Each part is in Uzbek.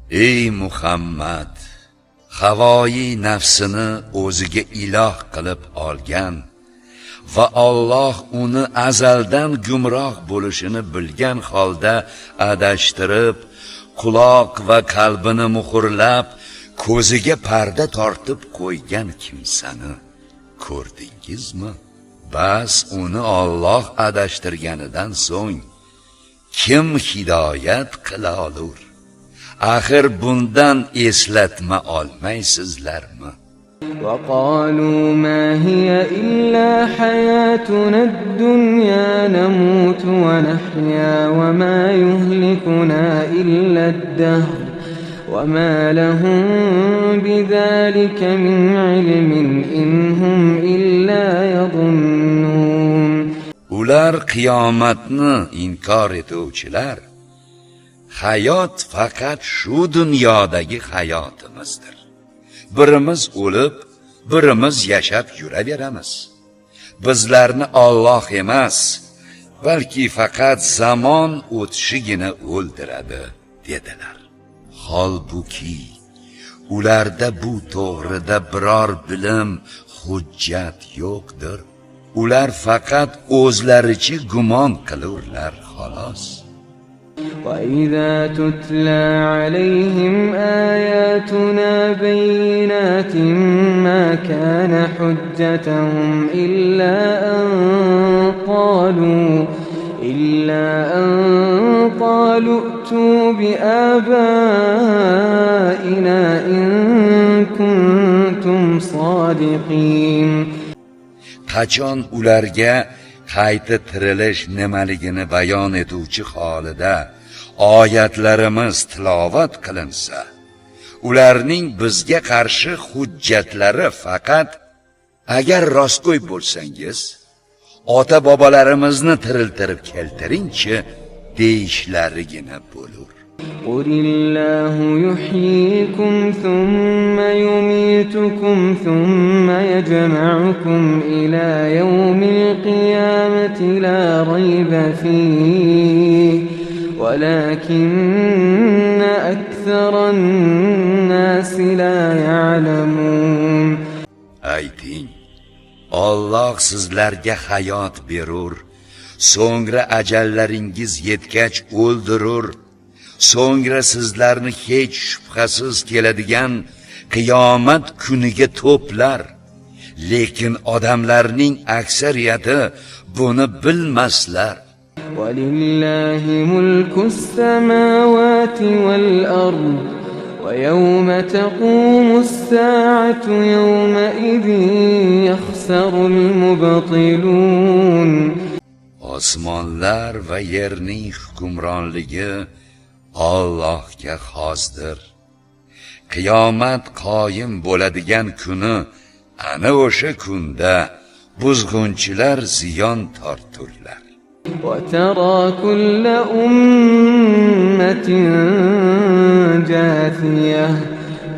Ey Muhammad, havoyi nafsini o'ziga iloh qilib olgan va Alloh uni azaldan gumroh bo'lishini bilgan holda adashtirib, quloq va qalbini muhrlab, ko'ziga parda tortib qo'ygan kimsani ko'rdingizmi? Bas uni Alloh adashtirganidan so'ng kim hidoyat qila olur? Axir bundan eslatma olmaysizlarmi? وقالوا ما هي إلا حياتنا الدنيا نموت ونحيا وما يهلكنا إلا الدهر وما لهم بذلك من علم إن هم إلا يظنون. Ular, qiyomatni inkor etuvchilar, hayot faqat shu dunyodagi hayotimizdir. Birimiz o'lib, birimiz yashab yuraveramiz. Bizlarni Alloh emas, balki faqat zamon o'tishigina o'ldiradi, dedilar. Holbuki ularda bu to'g'rida biror bilim, hujjat yo'qdir. Ular faqat o'zlaricha gumon qilurlar, xolos. وإذا تتلى عليهم آياتنا بينات ما كان حجتهم إلا أن قالوا ائتوا بآبائنا إن كنتم صادقين. Qachon ularga qayta tirilish nimaligini bayon etuvchi holida oyatlarimiz tilovat qilinsa, ularning bizga qarshi hujjatlari faqat agar rostgo'y bo'lsangiz, ota bobolarimizni tiriltirib keltiringchi, deyishlarigina bo'lur. قل الله يحييكم ثم يميتكم ثم يجمعكم إلى يوم القيامة لا ريب فيه ولكن أكثر الناس لا يعلمون. Ayting, Alloh sizlarga hayot berur, so'ngra ajallaringiz yetgach o'ldirur, so'ngra sizlarni hech shubhasiz keladigan qiyomat kuniga to'plar. Lekin odamlarning aksariyati buni bilmaslar. ولله ملك السماوات والأرض ويوم تقوم الساعة يومئذ يخسر المبطلون. Osmonlar va yerning hukmronligi Allohga xosdir. Qiyomat qoyim bo'ladigan kuni, ana o'sha kunda buzg'unchilar ziyon torturlar. وترى كل أمة جاثية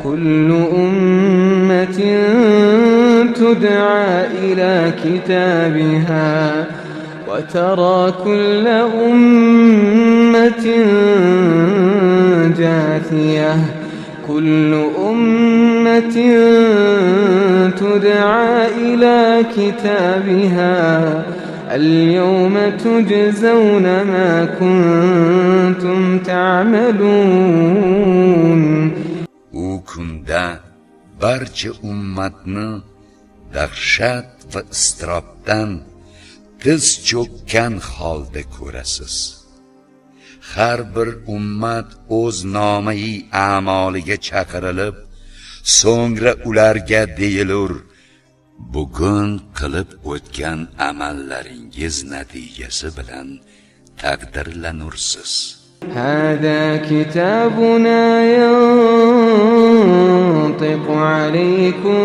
كل أمة تدعى إلى كتابها وترى كل أمة جاثية كل أمة تدعى إلى كتابها اليوم تجزون ما كنتم تعملون. U kunda barcha ummatni dahshat va iztirobdan tiz cho'kkan holda ko'rasiz. Har bir ummat o'z nomai a'moliga chaqirilib, so'ngra ularga deyilur: bugun qilib o'tgan amallaringiz natijasi bilan taqdirlanursiz. هذا كتابنا ينطق عليكم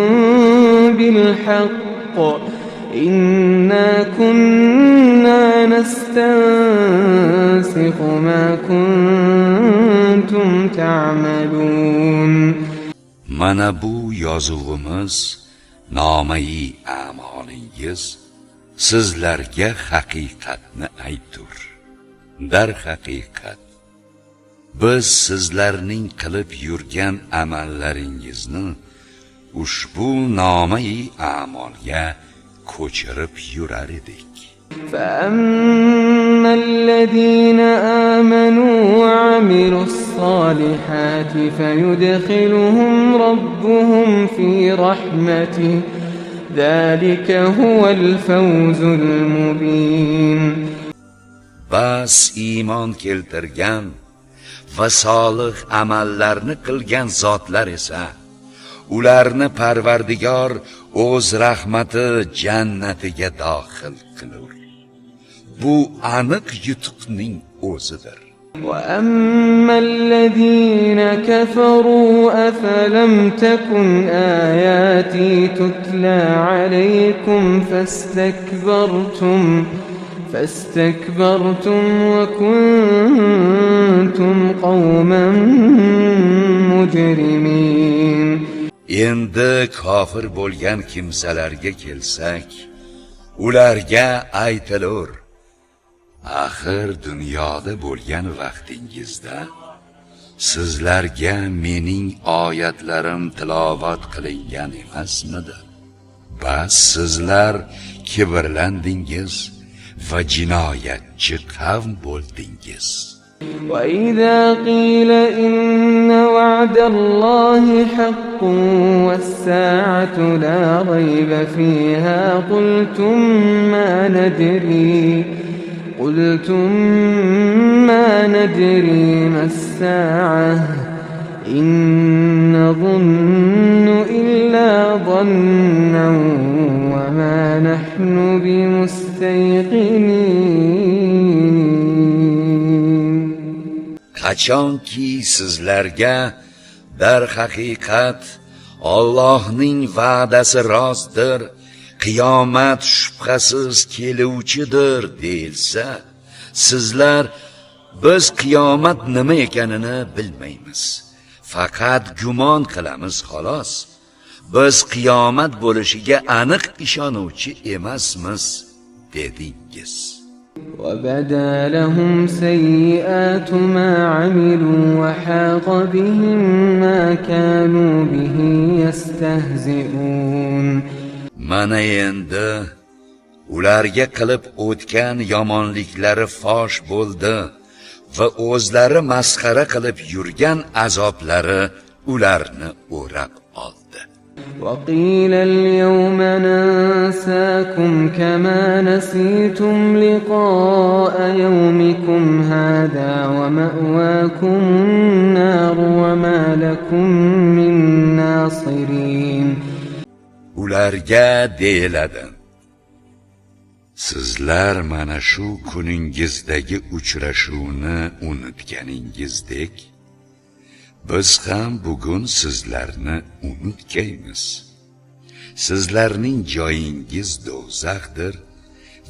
بالحق إنا كنا نستنسخ ما كنتم تعملون. Mana bu yozuvimiz, nomai a'molingiz sizlarga haqiqatni aytur. Darhaqiqat, Biz sizlarning qilib yurgan amallaringizni ushbu nomai a'molga ko'chirib yurar edik. فأما الذين آمنوا وعملوا الصالحات فيدخلهم ربهم في رحمته ذلك هو الفوز المبين. Bas iymon keltirgan va solih amallarni qilgan zotlar esa ularni Parvardigor o'z rahmati jannatiga daxil qilur. Bu aniq yutuqning o'zidir. وأما الذين كفروا أفلم تكن آياتي تتلى عليكم فاستكبرتم وكنتم قوما مجرمين. Endi kofir bo'lgan kimsalarga kelsak, ularga aytilur: axir dunyoda bo'lgan vaqtingizda sizlarga mening oyatlarim tilovat qilingan emasmidi? Bas sizlar kibrlandingiz va jinoyatchi qavm bo'ldingiz. وإذا قيل إن وعد الله حق والساعة لا ريب فيها قلتم ما ندري ما الساعة إن نظن إلا ظنا وما نحن بمستيقنين. Qachonki sizlarga darhaqiqat Allohning va'dasi rostdir, qiyomat shubhasiz keluvchidir deyilsa, sizlar biz qiyomat nima ekanini bilmaymiz, faqat gumon qilamiz xolos. Biz qiyomat bo'lishiga aniq ishonuvchi emasmiz dedingiz. وبدا لهم سيئات ما عملوا وحاق بهم ما كانوا به يستهزئون. Mana endi ularga qilib o'tgan yomonliklari fosh bo'ldi va o'zlari masxara qilib yurgan azoblari ularni o'rab oldi. وقيل اليوم ننساكم كما نسيتم لقاء يومكم هذا ومأواكم النار وما لكم من ناصرين. Ularga deyiladi: sizlar mana shu kuningizdagi uchrashuvni unutganingizdek, biz ham bugun sizlarni unutgaymiz. Sizlarning joyingiz do'zaxdir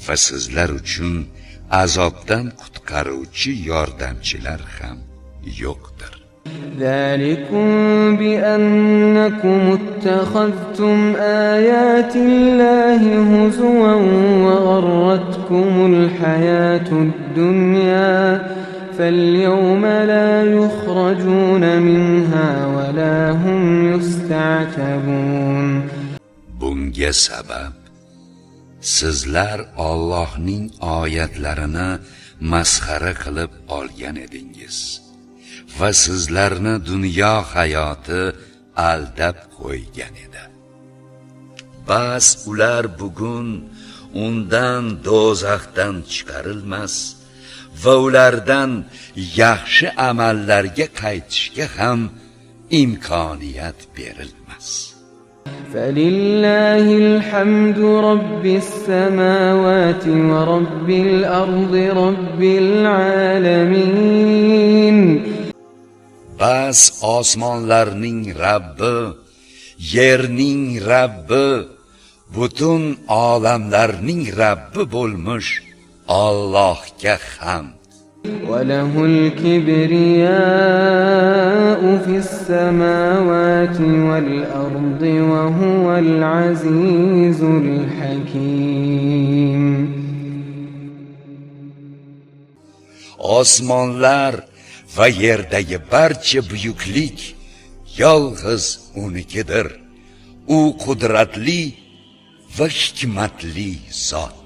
va sizlar uchun azobdan qutqaruvchi yordamchilar ham yo'qdir. ذلكم بأنكم اتخذتم آيات الله هزوا وغرتكم الحياة الدنيا فاليوم لا يخرجون منها ولا هم يستعتبون. Bunga sabab sizlar Allohning oyatlarini masxara qilib olgan edingiz va sizlarni dunyo hayoti aldab qo'ygan edi. Bas ular bugun undan do'zaxdan chiqarilmas va ulardan yaxshi amallarga qaytishga ham imkoniyat berilmas. فلله الحمد رب السماوات ورب الأرض رب العالمين. Bas osmonlarning Rabbi, yerning Rabbi, butun olamlarning Rabbi bo'lmish Allohga hamd. وله الكبرياء في السماوات والأرض وهو العزيز الحكيم. Osmonlar va yerdagi barcha buyuklik yolg'iz unikidir. U qudratli va hikmatli zotdir.